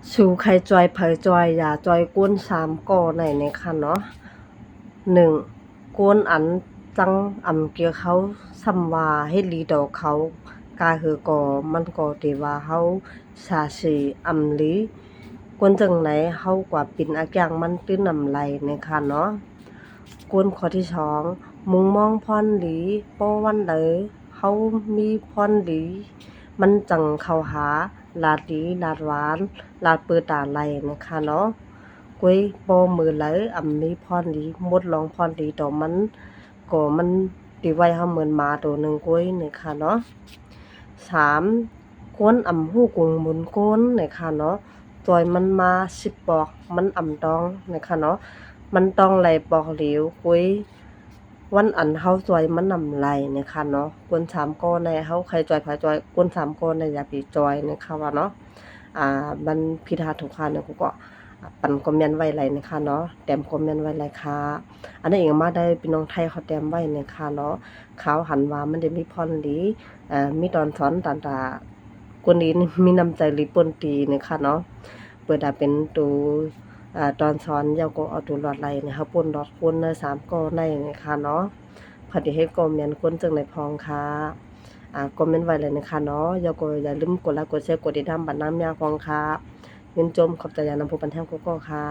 ສູໃຄ່ຊ່ອຍໃຜຊ່ອຍ ຢ່າຊ່ອຍຄົນສາມກໍໃນນີ້ຄ່ະເນາະ. ໜຶ່ງ ຄົນອັນຈັ່ງອຳກຽກເຮົາ ສ່ຳວ່າເຮັດດີຕໍ່ເຂົາກາເຮີກໍ ມັນກໍຖືວ່າເຮົາສາສີອຳລີ. ຄົນຈັ່ງໃດເຮົາກວ່າປິ່ນອາກາງມັນຕື່ນນຳໄຫຼນີ້ຄ່ະເນາະ. ກົນຂໍ້ທີສອງ ມຸງມອງພອນດີ ພໍວັນໃດເຮົາມີພອນດີ ມັນຈັ່ງເຂົ້າຫາ ລາດດີ ລາດຫວານ ລາດເປີດຕາໄຫຼນີ້ຄ່ະເນາະ. ກວຍພໍມື້ໃດອຳມີພອນດີ ໝົດລອງພອນດີຕໍ່ມັນ ກໍມັນຕິໄວເຮົາເໝືອນໝາໂຕໜຶ່ງກວຍນີ້ຄ່ະເນາະ. ສາມ ຄົນອຳຮູ້ກຸງບຸນຄົນນີ້ຄ່ະເນາະ ຊ່ອຍມັນມາສິບປອກ ມັນອຳຕ້ອງນີ້ຄ່ະເນາະ. ມັນຕ້ອງໄຫຼປອກຫຼຽວກວຍ ວັນອັນເຮົາຊ່ອຍມັນນຳໄຫຼນີ້ຄ່ະເນາະ. ຄົນສາມກໍໃນເຮົາໃຄ່ຊ່ອຍໃຜຊ່ອຍ ຄົນສາມກໍໃນຢ່າໄປຊ່ອຍນີ້ຄ່ະວ່າເນາະ. ອ່າ ມັນຜິດຫາດຖືກຫາດນີ້ ກໍ ອ່າ ປັນຄອມເມັນໄວ້ໄຫຼນີ້ຄ່ະເນາະ ແຕ້ມຄອມເມັນໄວ້ໄຫຼຄ່ະ. ອັນນີ້ເອງມາໄດ້ພີ່ນ້ອງໄທເຂົາແຕ້ມໄວ້ນີ້ຄ່ະເນາະ. ເຂົາຫັ້ນວ່າມັນໄດ້ມີພອນດີ ເອີ ມີຕອນສອນຕານຕາ ຄົນດີມີນ້ຳໃຈຫຼືປົນຕີນີ້ຄ່ະເນາະ. ເປີດດາເປັນໂຕ ເອີ ຕອນສອນ ເຈົ້າກໍເອົາໂຕລອດໄຫຼນີ້ ເຮົາປົນລອດຄົນໃນສາມກໍໃນນີ້ຄ່ະເນາະ. ເພິ່ນຊິເຮັດຄອມເມັນຄົນຈັ່ງໃດພ້ອງຄ່ະ ອ່າ ຄອມເມັນໄວ້ເລີຍນີ້ຄ່ະເນາະ. ເຈົ້າກໍຢ່າລືມກົດໄລກົດແຊ ກົດຕິດຕາມບັນນາມຍາພ້ອງຄ່ະ. ຍິນຊົມຂອບໃຈຢ່າງນຳຜູ້ປັນແທງກໍກໍຄ່ະ.